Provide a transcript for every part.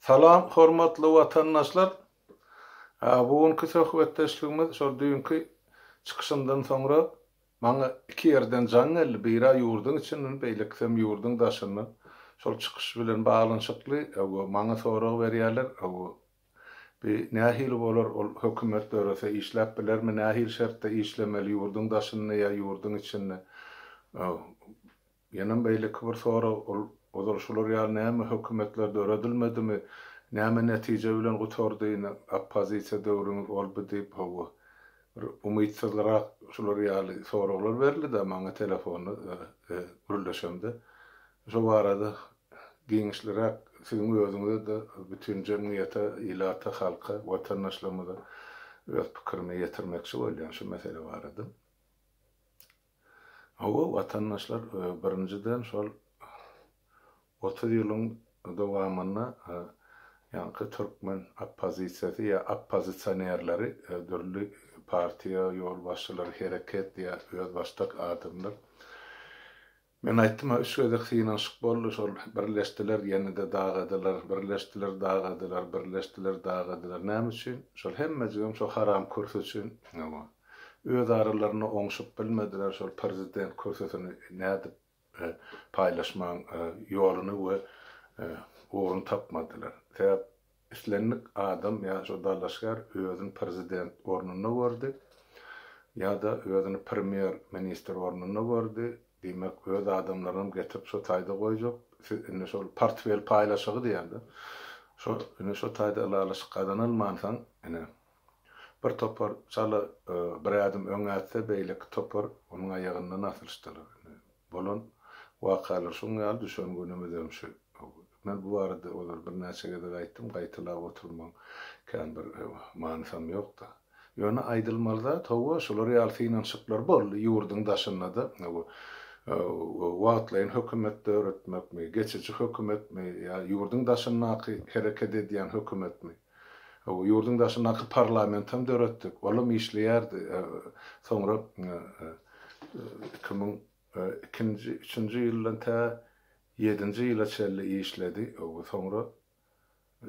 Salam hormatly watandaşlar. Bu günki söhbetdeşligimiz şol düýnki çykyşymdan soňra maňa iki ýerden jaň geldi. Biri ýurduň içinden, beýlekisem ýurduň daşyndan. Şol çykyş bilen baglanyşykly maňa sorag berýärler. Bi nähili bolar ol hökümet dörese işläp bilermi, nähili şertde işlemeli ýurduň daşynda ýa ýurduň içinde. Ýenem beýleki bir sorag, ol ozal şular ýaly näme hökümetler döredilmedimi, näme netije bilen gutardy, ine oppozisiýa döwrüňiz ol bu diýip, hawa, bir umytsyzrak şular ýaly soraglar berildi-de maňa telefonda gürleşemde. Şo barada giňişliräk siziň özüňize-de, bütin jemgyýete, ilata, halka, watandaşlarymyza öz pikirimi ýetirmekçi bolýan şu mesele barada. Hawa, watandaşlar, birinjiden şol 30 ýylyň dowamynda ýaňky türkmen oppozisiýasy ýa oppozisionerleri, dürli partiýa ýolbaşçylary, hereket ýa özbaşdak adamlar, men aýtdym-a, üç gezek synanyşyk boldy, şol birleşdiler, ýene-de dagadylar, birleşdiler, dagadylar, birleşdiler, dagadylar. Näme üçin? Şol hemmejigem şo haram kürsi üçin. Hawa. Öz aralarynda oňşup bilmediler şol prezident kürsüsini nädip paýlaşmagyň ýoluny we ugruny tapmadylar. Sebäp islendik adam ýa şo dalaşgär özüni prezident ornunda gördi ýa-da özüni premýer ministr ornunda gördi, diýmek öz adamlarynam getirip şo taýda goýjak, siz indi şol portfel paýlaşygy diýýärler, şo indi şo taýda ylalaşyk gazanylmansoň ine Bir topar çala bir ädim öňe ätse, beýleki topar onuň aýagyndan asylyşdylar. Indi bolan wakalar şuň ýaly, düşen günümizem şu. Men bu barada ozal birnäçe gezek aýtdym, gaýtalap oturmagyň kän bir manysam ýok-da. Ýöne aýdylmaly zat, hawa, şular ýaly synanyşyklar boldy ýurduň daşynda-da. Wagtlaýyn hökümet döretmekmi, geçiji hökümetmi ýa ýurduň daşyndaky hereket edýän hökümetmi? Hawa, ýurduň daşyndaky parlamentem döretdik. Olam işleýärdi. Soňra 2002-nji, üçünji ýyldan tä ýedinji ýyla çenli işledi. Hawa, soňra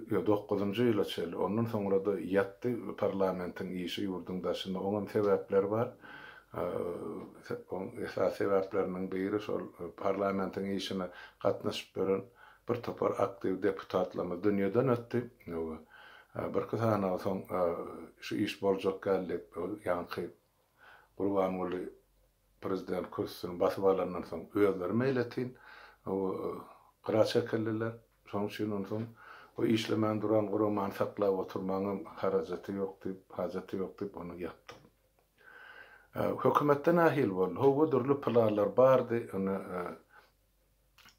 ýa dokuzynjy ýyla çenli. Ondan soňra-da ýatdy parlamentiň işi ýurduň daşynda. Oňam sebäpleri bar. Oň esasy sebäpleriniň biri şol parlamentiň işine gatnaşyp ýören Bir topar aktiw deputatlarymyz dünýeden ötdi. Birki sanagy soň şu iş boljak däl diýip, ýaňky Gurbanguly prezident kürsüsini basyp alandan soň özleri meýletin gyra çekildiler. Şonuň üçin onsoň o işlemän duran guramany saklap oturmagyňam harajaty ýok diýip, hajaty ýok diýip ony ýapdyk. Hökümetde nähili boldy? Hawa, dürli planlar bardy. Ony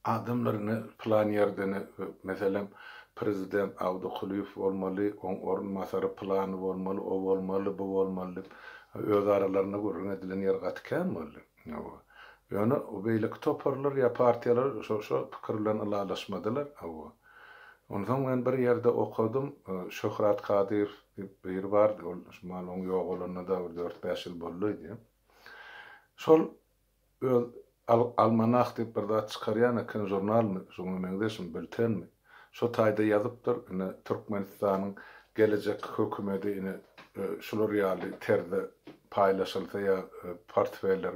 Adamlar ine pylan ýerde ine meselem prezident Awdy Kulyýew bolmaly, oň orunbasary pylany bolmaly, o bolmaly, bu bolmaly diýip öz aralarynda gürrüň edilen ýer gaty kän boldy. Hawa. Ýöne o beýleki toparlar ýa partiýalar şo şo pikir bilen ylalaşmadylar. Hawa. Onsoň men bir ýerde okadym, Şöhrat Kadyrow diýip biri bardy, ol şu mahal oň ýogalanyna-da bir dört-bäş ýyl boldy öýdýän. Şol Öz Almanah diýip bir zat çykarýan eken, žurnalmy, şoňa meňzeşmi, bültenmi. Şo taýda ýazypdyr, ine, Türkmenistanyň gelejekki hökümedi ine, şular ýaly terzde paýlaşylsa ýa portfeller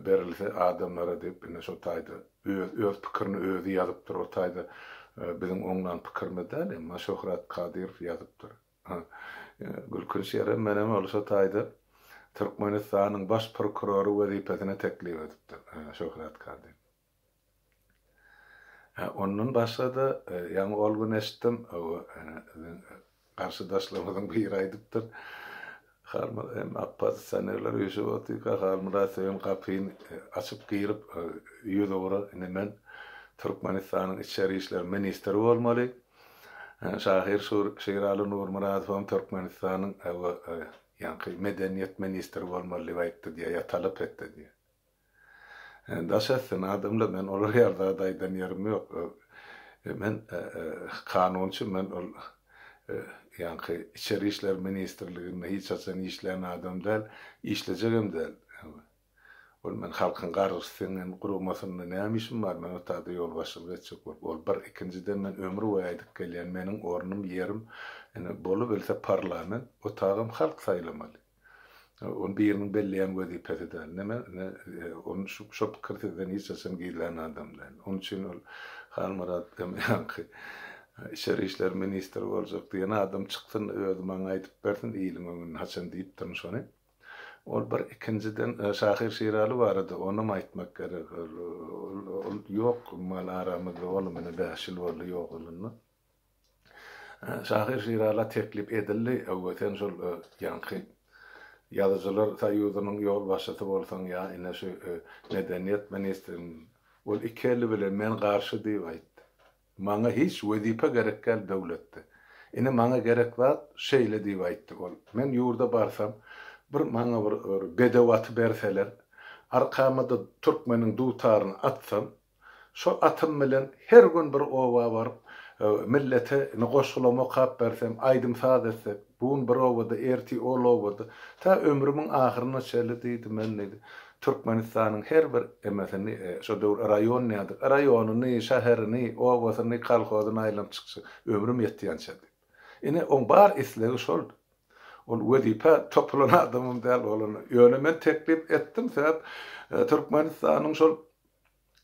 berilse adamlara diýip, ine, şo taýda öz öz pikirini özi ýazypdyr. O taýda biziň oňlan pikirimiz däl, emma Şöhrat Kadyrow ýazypdyr. Gülkünç ýerem menem ol şo taýda Türkmenistanyň baş prokurory wezipesine teklip edipdir Şöhrat Kadyrow. Ondan başga-da ýaňy ol gün eşitdim, biziň garşydaşlarymyzyň biri aýdypdyr, Halmyrat hem oppozisionerler üýşüp otyrka Halmyrat Söýün gapyny açyp girip ýüzugra indi men Türkmenistanyň içeri işler ministri bolmaly, Şahyr Şiraly Nurmyradowam Türkmenistanyň ýaňky medeniýet ministri bolmaly diýip aýtdy diýýär, ýa talap etdi diýýär. Daş etsin adamlar, men olar ýaly zat aýdan ýerim ýok. Men kanunçy, men ol ýaňky içeri işler ministrliginde hiç haçan işlän adam däl, işlejegem däl. Ol men halkyň gargyşy siňen guramasynda näme işim bar, men o taýda ýolbaşçylyk etjek bolup. Ol bir, ikinjiden men ömür boýy aýdyp gelýän, meniň ornum, ýerim, ine, bolubilse parlament, o tagam halk saýlamaly. Ony biriniň belleýän wezipesi däl. Neme, ine, ony şu, şo pikir sizden hiç haçan gizlän adam däl. Onuň üçin ol Halmyrat hem ýaňky içeri işler ministri boljak diýen adam çyksyn, özi maňa aýdyp bersin, iliň öňünde haçan diýipdirin şony. Ol bir ikinjiden şahyr Şiraly barada onam aýtmak gerek. Ol ýok mal aramyzda olam ine bäş ýyl boldy ýogalanyna. Şahyr Şirala teklip edildi, öwwe sen şol ýaňky Ýazyjylar soýuzynyň ýolbaşçysy bolsaň ýa ine şu medeniýet ministriniň. Ol iki eli bilen men garşy diýip aýtdy. Maňa hiç wezipe gerek däl döwletde. Ine maňa gerek zat şeýle diýip aýtdy ol. Men ýurda barsam, bir maňa bir bedew aty berseler, arkama-da türkmeniň dutaryny atsam, şo atym bilen her gün bir oba baryp, millete ine goşgulam okap bersem, aýdym-saz etsek, Bu gün bir obada, ertir ol obada, tä ömrümiň ahyryna çenli diýdi, men diýdi, Türkmenistanyň her bir emesini, şo döwür raýon diýerdik, raýonyny, şäherini, obasyny, kolhozyny aýlanyp çykjak, ömrüm ýetýänçä diýip. Ine, oň bar islegi şoldy. Ol wezipä topulan adamam däl ol. Ýöne men teklip etdim, sebäp Türkmenistanyň şol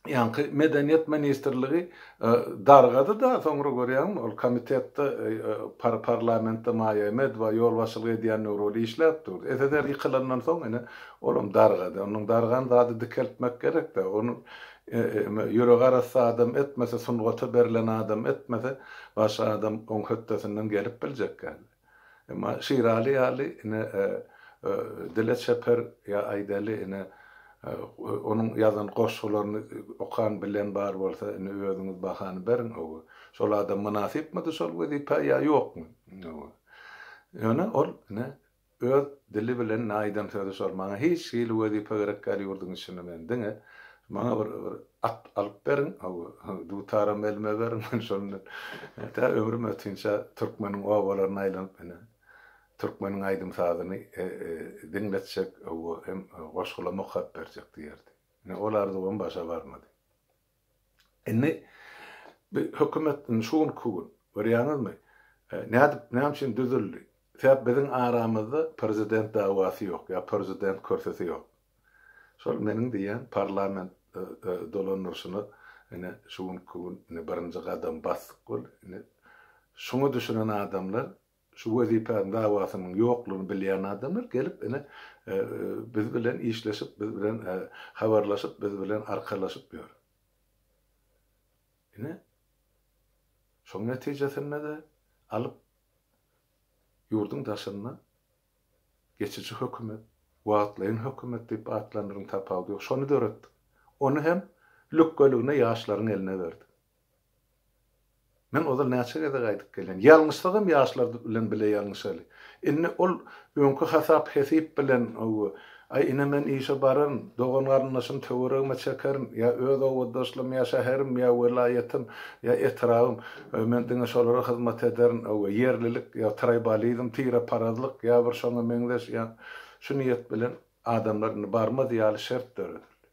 ýaňky medeniýet ministrligi dargady-da, soňra görýäňmi, ol komitetde, parlamentde Maýa Medowa ýolbaşçylyk edýän döwri ol işläp durdy. SSR ýykylandan soň ine, olam dargady. Onuň dargan zady dikeltmek gerek-dä. Ony ýüregi arassa adam etmese, sungata berlen adam etmese, başga adam oň hötdesinden gelip biljek däl. Emma Şiraly ýaly ine dile çeper ýa aýdaly ine onuň ýazan goşgularyny okan bilen bar bolsa indi özüňiz bahany beriň ow. Şol adam mynasypmydy şol wezipä ýa ýokmy? Ow. Ýöne ol ine öz dili bilen ine aýdan sözi şol maňa hiç hili wezipe gerek däl ýurduň içinde men diňe maňa bir bir At alyp beriň, hawa, dutaram elime beriň, men şondan tä ömrüm ötünçä türkmeniň obalaryna aýlanyp, ine, türkmeniň aýdym-sazyny diňletjek, hawa, hem goşgulam okap berjek diýerdi. Ine, ol arzuwam başa barmady. Indi bu hökümet indi şu günki gün, görýäňizmi, nädip, näme üçin düzüldi? Sebäp biziň aramyzda prezident dawasy ýok ýa prezident kürsüsi ýok. Şol meniň diýýän parlament dolandyryşyna ine şu günki gün ine birinji gadam basdyk bol. Ine şuňa düşünen adamlar, şu wezipäniň dawasynyň ýoklugyny bilýän adamlar gelip ine biz bilen işleşip, biz bilen habarlaşyp, biz bilen arkalaşyp ýör. Ine şoň netijesinde-de alyp ýurduň daşynda Geçiji hökümet, wagtlaýyn hökümet diýip atlandyryň tapawudy ýok. Şony döretdik. Ony hem lükgeligine ýaşlaryň eline berdik. Men ozal näçe gezek aýdyp gelýän. Ýalňyşsagam ýaşlar bilen bile ýalňyşaly. Indi ol öňki hasap-hesip bilen Aý, ine men işe bararyn, dogan-garyndaşym töweregime çekerin, ýa öz obadaşlarym, ýa şäherim, ýa welaýatym, ýa etrabym, men diňe şolara hyzmat ederin, hawa, ýerlilik, ýa traýbalizm, tireparazlyk, ýa bir şoňa meňzeş, ýa şu niýet bilen adamlar indi barmaz ýaly şert döredildi.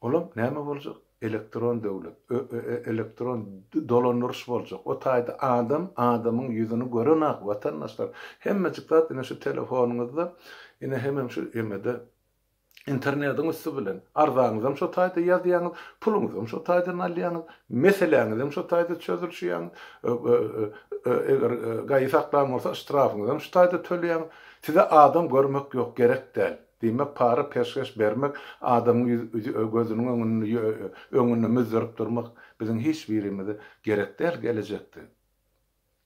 Olam näme boljak? Elektron döwlet, elektron dolandyryş boljak. O taýda adam adamyň ýüzüni görenak, watandaşlar. Hemmejik zat ine şu telefonyňyzda, ine hemem şu emede internediň üsti bilen arzaňyzam şo taýda ýazýaňyz, puluňyzam şo taýdan alýaňyz, meseläňizem şo taýda çözülşýäňiz, eger gaýy saklan bolsa ştrafyňyzam şu taýda töleýäňiz. Size adam görmek ýok, gerek däl. Diýmek, para peşgeş bermek, adamyň gözüniň öňünde öňünde müzzerip durmak biziň hiç birimize gerek däl gelejekde.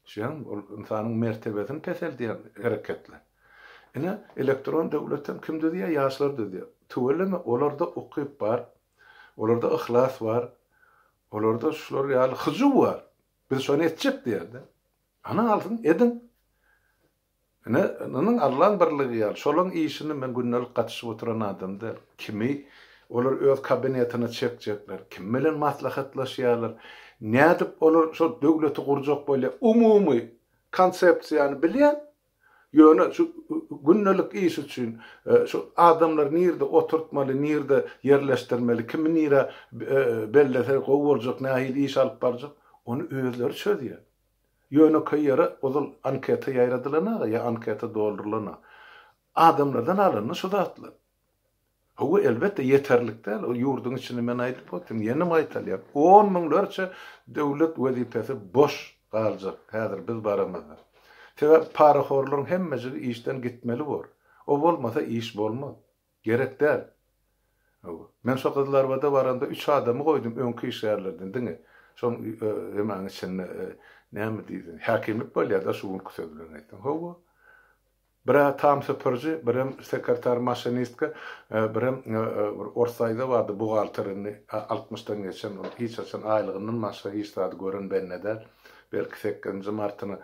Düşýäňmi? Ol ynsanyň mertebesini peseldýän hereketler. Ine, elektron döwletem kim düzýär? Ýaşlar düzýär. Tüweleme, olarda ukyp bar, olarda yhlas bar, olarda şular ýaly hyjuw bar. Biz şony etjek diýýär-de. Ana alsyn, ediň. Ine, ynyň Allaň birligi ýaly, şolaň işini men gündelik gatyşyp oturan adam däl. Kimi olar öz kabinetine çekjekler, kim bilen maslahatlaşýarlar, nädip olar şol döwleti gurjak bolýar, umumy konsepsiýany bilýän. Ýöne şu gündelik iş üçin şu adamlary nirde oturtmaly, nirde ýerleşdirmeli, kimi nirä bellese gowy boljak, nähili iş alyp barjak, ony özleri çözýär. Ýönekeý ýere ozal anketa ýaýradylan-a ýa anketa doldurylan-a. Adamlardan alyndy şu zatlar. Hawa, elbetde, ýeterlik däl. O ýurduň içinde men aýdyp otyryn, ýene gaýtalýan, on müňlerçe döwlet wezipesi boş galjak häzir biz baramyzda. Sebäp parahorlaryň hemmejigi işden gitmeli bor. O bolmasa iş bolmaz. Gerek däl. Hawa. Men şo Gyzylarbada baranda üç adamy goýdum öňki işgärlerden diňe. Şoň emäň içinde näme diýseň, häkimlik bolýar-da şu günki söz bilen aýtsaň. Hawa. Bir-ä tam süpüriji, birem sekretar maşinistka, birem bir ors daýza bardy, buhgalter indi altmyşdan geçen, ol hiç haçan aýlygyndan başga hiç zady gören bende däl. Belki sekizinji martyna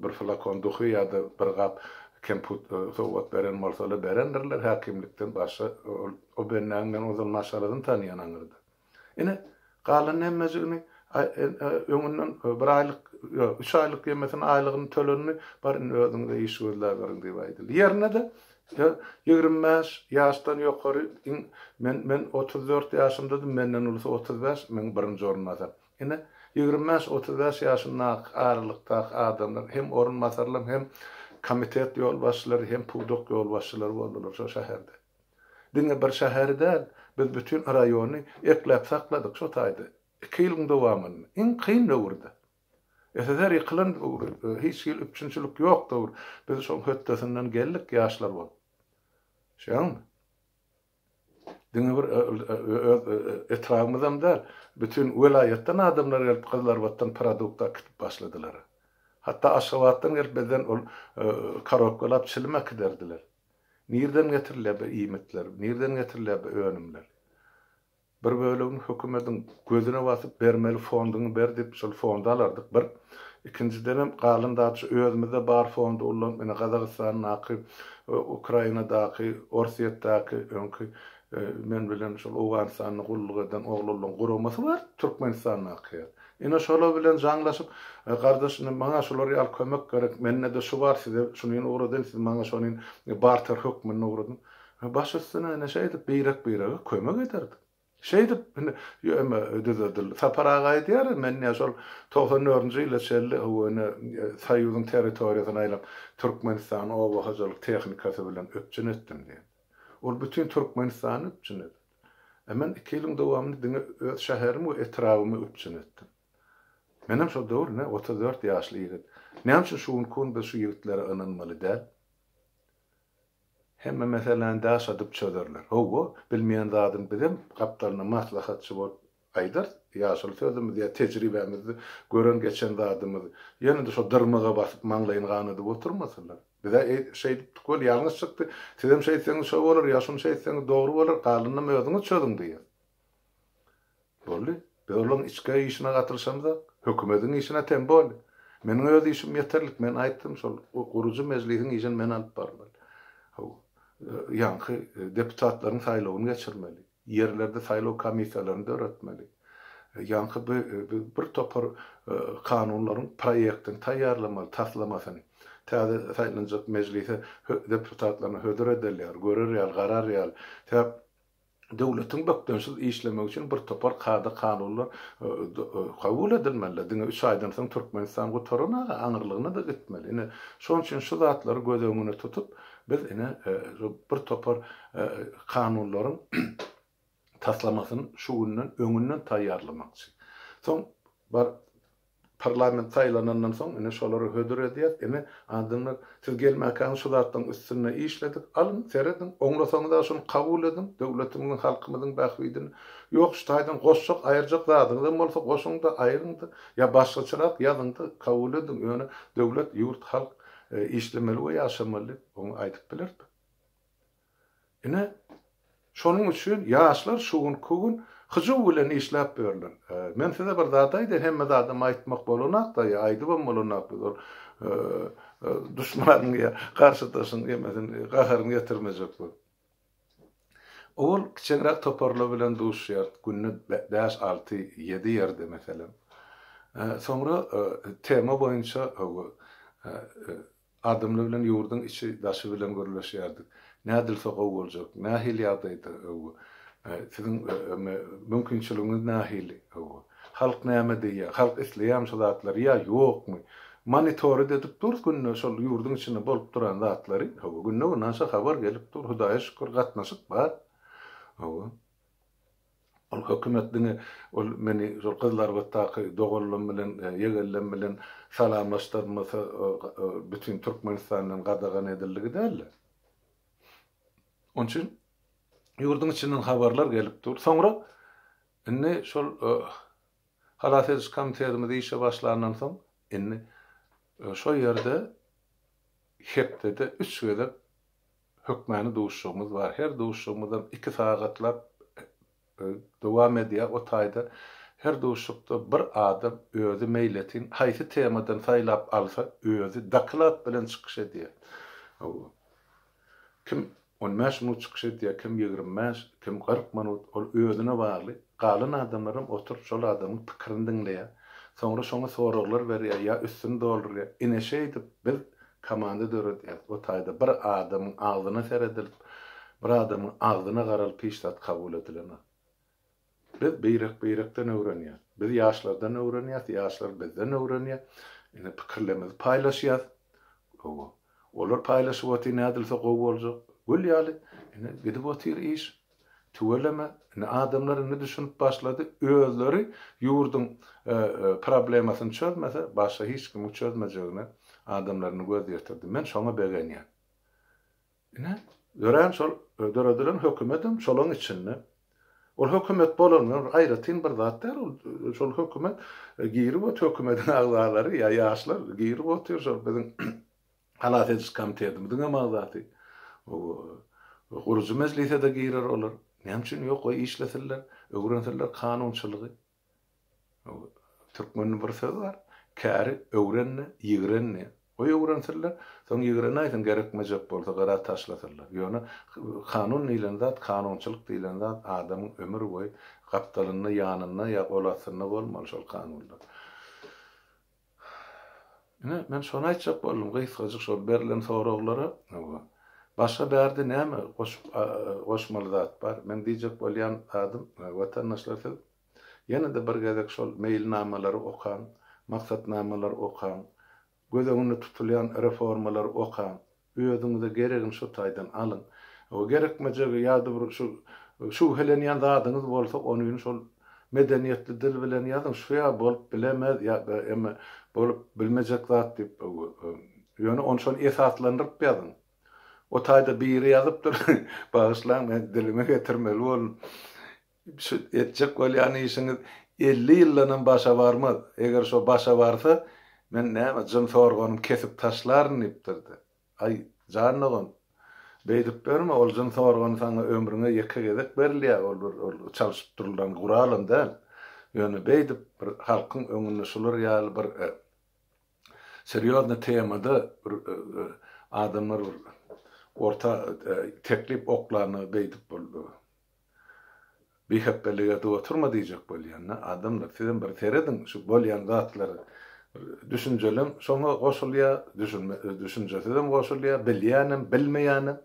bir flakon duhy ýa-da bir gap kemput sowgat beren bolsalar berendirler, häkimlikden başga ol o bendäniň men ozal maşgalasyny tanýan aňyrda. Ine, galan hemmejigini öňünden bir aýlyk, ýok, üç aýlyk ýemesini aýlygyny tölendi, bar indi özüňize iş gözläberiň diýip aýdyldy. Ýerine-de 25 ýaşdan ýokary iň men men 34 ýaşymdadym, menden ulusy 35, meň birinji orunbasarym. Ine, 25, 35 ýaşyndaky aralykdaky adamlar hem orunbasarlar, hem komitet ýolbaşçylary, hem pudak ýolbaşçylary boldular şo şäherde. Diňe bir şäheri däl, biz bütin raýony ekläp sakladyk şo taýda. Iki ýylyň dowamynda. Iň kyn döwürde. SSR ýykylan döwür, hiç hili üpjünçilik ýok döwür. Biz şoň hötdesinden geldik ýaşlar bolup. Şeýdäňmi? Diňe bir öz etrabymyzam däl, bütin welaýatdan adamlar gelip Gyzylarbatdan produkt äkidip başladylar. Hatda Aşgabatdan gelip bizden ol korobkalap çilim äkiderdiler. Nirden getirilýär bu iýmitler, nirden getirilýär bu önümler? Bir bölegini hökümediň gözüne basyp bermeli fonduňy ber diýip şol fondy alardyk bir. Ikinjidenem galan zat şu özümizde bar fondy ullanyp ine Gazagystandaky, Ukrainadaky, Orsýetdäki öňki men bilen şol Owganystanda gulluk eden oglanlaryň guramasy bar Türkmenistandaky ýaly. Ine şolar bilen jaňlaşyp, Gardaş indi maňa şular ýaly kömek gerek, mende-de şu bar, size şunyny ugradyň, siz maňa şonyny barter hökmünde ugradyň. Baş üstüne ine şeýdip birek-birege kömek ederdik. Şeýdip indi ýöne düzedildi. Sapar aga aýdýar, men ýa şol 94-nji ýyla çenli ine Soýuzyň territoriýasyny aýlap Türkmenistany oba hojalyk tehnikasy bilen üpjün etdim diýdi. Ol bütin Türkmenistany üpjün edipdi. E men iki ýylyň dowamynda diňe öz şäherimi we etrabymy üpjün etdim. Menem şol döwür ine 34 ýaşly ýigit. Näme üçin şu günki gün biz şu ýigitlere ynanmaly däl? Hemme meseläni daşadyp çözerler. Hawa, bilmeýän zadyny bizem gapdalyna maslahatçy bolup Aýdarys, ýaşuly sözümiz ýa tejribämizde gören geçen zadymyzy. Ýene-de şo dyrmyga basyp maňlaýyny ganadyp oturmasynlar. Biz-ä şeýdipdik weli ýalňyş çykdy. Sizem şeýtseňiz şo bolar ýa şuny şeýtseňiz dogry bolar, galanynam özüňiz çözüň diýýäs. Boldy. Biz olaryň içki işine gatylyşamzok. Hökümediň işine tem boldy. Meniň öz işim ýeterlik. Men aýtdym, şol gurujy mejlisiň işini men alyp barmaly. Hawa. Ýaňky deputatlaryň saýlawyny geçirmeli. Ýerlerde saýlaw komissiýalaryny döretmeli. Ýaňky bu bir topar kanunlaryň proýektini taýýarlamaly, taslamasyny. Täze saýlanjak mejlise deputatlaryna hödür edilýär, görer ýaly, garar ýaly. Sebäp döwletiň bökdençsiz işlemegi üçin bir topar kada-kanunlar kabul edilmeli. Diňe üç aýdan soň Türkmenistan gutaran-a, aňyrlygyna-da gitmeli. Ine, şonuň üçin şu zatlary göz öňüne tutup, biz ine bir topar kanunlaryň taslamasyny şu günden öňünden taýýarlamakçy. Soň bar parlament saýlanandan soň ine şolary hödür edýäs. Ine adamlar siz gelmäkäňiz şu zatlaryň üstünde işledik. Alyň, serediň, oňlasaňyz-a şuny kabul ediň, döwletimiziň, halkymyzyň bähbidine. Ýok, şu taýdan goşjak, aýyrjak zadyňyzam bolsa goşuň-da, aýryň-da, ýa başgaçarak ýazyň-da, kabul ediň. Ýöne döwlet, ýurt, halk işlemeli we ýaşamaly diýip, oňa aýdyp bilerdik. Ine, şonuň üçin ýaşlar şu günki gün hyjuw bilen işläp ýörler. Men size bir zat aýdaýyn, hemme zadam aýtmak bolanok-da, ýa aýdybam bolanok, biz ol duşmanyň ýa garşydaşyň ýemesini, gaharyny getirmejek bolup. Owal kiçeňräk toparlar bilen duşuşýardyk, günde bäş, alty, ýedi ýerde meselem. Soňra tema boýunça. Adamlar bilen ýurduň içi, daşy bilen gürleşýärdik. Nädilse gowy boljak, nähili ýagdaýda, siziň mümkinçiligiňiz nähili, halk näme diýýär, halk isleýärmi şu zatlary ýa ýokmy? Monitorit edip durus günde şol ýurduň içinde bolup duran zatlary, günde-günaşa habar gelip dur, Hudaýa şükür gatnaşyk bar. Ol hökümet diňe ol meni şol Gyzylarbatdaky doganlarym bilen, ýegenlerim bilen salamlaşdyrmasa bütin Türkmenistandan gadagan edildigi däldi. Onuň üçin ýurduň içinden habarlar gelip dur. Soňra indi şol Halas ediş komitetimiz işe başlandan soň indi şo ýerde hepdede üç gezek Hökmany duşuşygymyz bar. Her duşuşygymyzam iki sagatlap dowam edýär. O taýda her duşuşykda bir adam özi meýletin haýsy temadan saýlap alsa özi doklad bilen çykyş edýär. Hawa. Kim on bäş minut çykyş edýär, kim 25, kim 40 minut, ol özüne bagly. Galan adamlaram oturyp şol adamyň pikirini diňleýär. Soňra şoňa soraglar berýär ýa üstüni doldurýar. Ine şeýdip biz Komanda döredýäs. O taýda bir adamyň agzyna seredilip, bir adamyň agzyna garalyp hiç zat kabul edilenok. Biz birek-birekden öwrenýäs. Biz ýaşlardan öwrenýäs, ýaşlar bizden öwrenýär. Ine pikirlerimizi paýlaşýas. Hawa. Olar paýlaşyp otyr nädilse gowy boljak. Gül ýaly. Ine gidip otyr iş. Tüweleme, indi adamlar indi düşünip başlady, özleri ýurduň problemasyny çözmese, başga hiç kimiň çözmejegine adamlar indi göz ýetirdi. Men şoňa begenýän. Ine, dörän şol döredilen hökümetem şolaň içinde. Ol hökümet bolandan bir aýratyn bir zat däl, ol şol hökümet girip otyr, hökümetiň agzalary ýa ýaşlar girip otyr şol biziň Halas ediş komitetimiziňem agzasy. Gurujy mejlise-de girer olar. Näme üçin ýok, goý işlesinler, öwrensinler kanunçylygy. Türkmende bir söz bar, Käri öwren-de, ýigren diýen. Goý öwrensinler, soň ýigrenäýsin, gerekmejek bolsa gyra taşlasynlar. Ýöne kanun diýlen zat, kanunçylyk diýlen zat adamyň ömür boýy gapdalynda, ýanynda ýa gol astynda bolmaly şol kanunlar. Ine, men şony aýtjak boldum, gysgajyk şol berlen soraglara. Hawa. Başga bärde näme goşup goşmaly zat bar? Meň diýjek bolýan zadym, watandaşlar siz ýene-de bir gezek şol meýilnamalary okaň, maksatnamalary okaň, göz öňünde tutulýan reformalary okaň. Özüňize geregini şo taýdan alyň. Hawa, gerekmejegi ýa-da bir şu şübhelenýän zadyňyz bolsa, onyny şol medeniýetli dil bilen ýazyň, şu ýa bolup bilemez ýa-da eme bolup bilmejek zat diýip, ýöne ony şony esaslandyryp ýazyň. O taýda biri ýazypdyr, bagyşlaň, men dilime getirmeli boldum. Şu etjek bolýan işiňiz 50 ýyldanam başa barmaz. Eger şo başa barsa, men näme, jyns organymy kesip taşlaryn diýipdir-de. Aý, jan dogan, beýdip ýörme, ol jyns organy saňa ömrüňe ýeke gezek berilýär, ol bir ol çalşyp durulan guralam däl. Ýöne beýdip bir halkyň öňünde şular ýaly bir serýoznyý temada bir adamlar bir orta teklip oklanda beýdip ol Bihepbelik edip oturma diýjek bolýan-da, adamlar, sizem bir serediň şu bolýan zatlara. Bir düşünjelem şoňa goşulýar, düşünme, düşünjesizem goşulýar, bilýänem, bilmeýänem.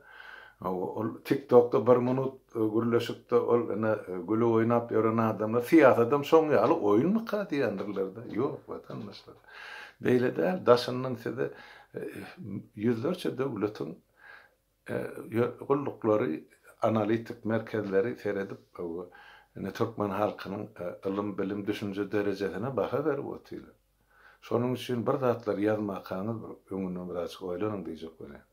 Hawa, ol TikTokda bir minut gürleşikde ol ine gülüp oýnap ýören adamlar syýasadam şoň ýaly oýunmyka diýendirler-de. Ýok, watandaşlar. Beýle däl, daşyndan size ýüzlerçe döwletiň Gulluklary, analitik merkezleri seredip, indi türkmen halkynyň ylym, bilim, düşünje derejesine baha berip otyrlar. Şonuň üçin bir zatlar ýazmakaňyz bir öňünden birazjyk oýlanyň diýjek bolýan.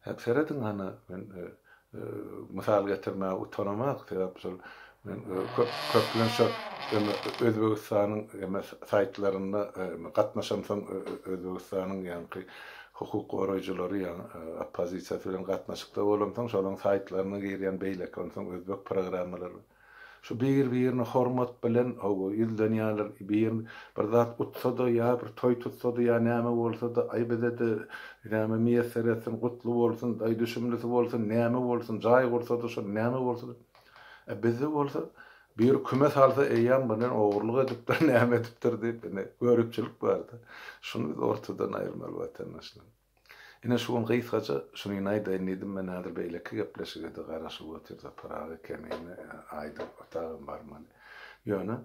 Hä, serediň hany, men mysal getirmäge utanamak, sebäp şol men köp köplenç şol Özbegistanyň eme saýtlarynda gatnaşamsoň Özbegistanyň ýaňky Hukuk goraýjylary ýa oppozisiýasy bilen gatnaşykda bolansoň şolaň saýtlaryna girýän beýleki onsoň özbek programmalary şu bir birine hormat bilen hawa ýüzlenýärler bir bir zat utsada ýa bir toý tutsada ýa näme bolsada aý bizede näme miýesser etsin gutly bolsun aý düşümlisi bolsun näme bolsun jaý gursada şol näme bolsada e bizde bolsa Biri küme salsa eýýäm bilen ogurlyk edipdir, näme edipdir diýip ine göripçilik barda. Şuny biz ortadan aýyrmaly watandaşlar. Ine şu gün gysgaça şunyny aýdaýyn diýdim, men häzir beýleki gepleşige-de garaşyp otyr Sapar aga kemine Aýdyň otagam barmaly. Ýöne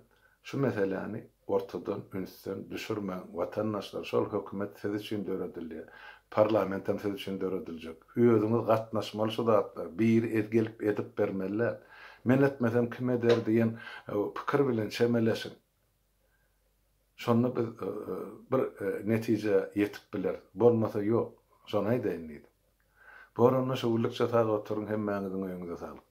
şu meseläni ortadan ünsden düşürmäň watandaşlar şol hökümet siz üçin döredilýär. Parlamentem siz üçin dörediljek. Özüňiz gatnaşmaly şu zatlara. Biri gelip edip bermeli däl. Men etmesem kim eder diýen pikir bilen çemeleşiň. Şonda biz bir netijä ýetip bileris. Bolmasa ýok. Şony aýdaýyn diýdim. Bor onda şu günlükçe sag oturyň hemmäňiziň öýüňize saglyk.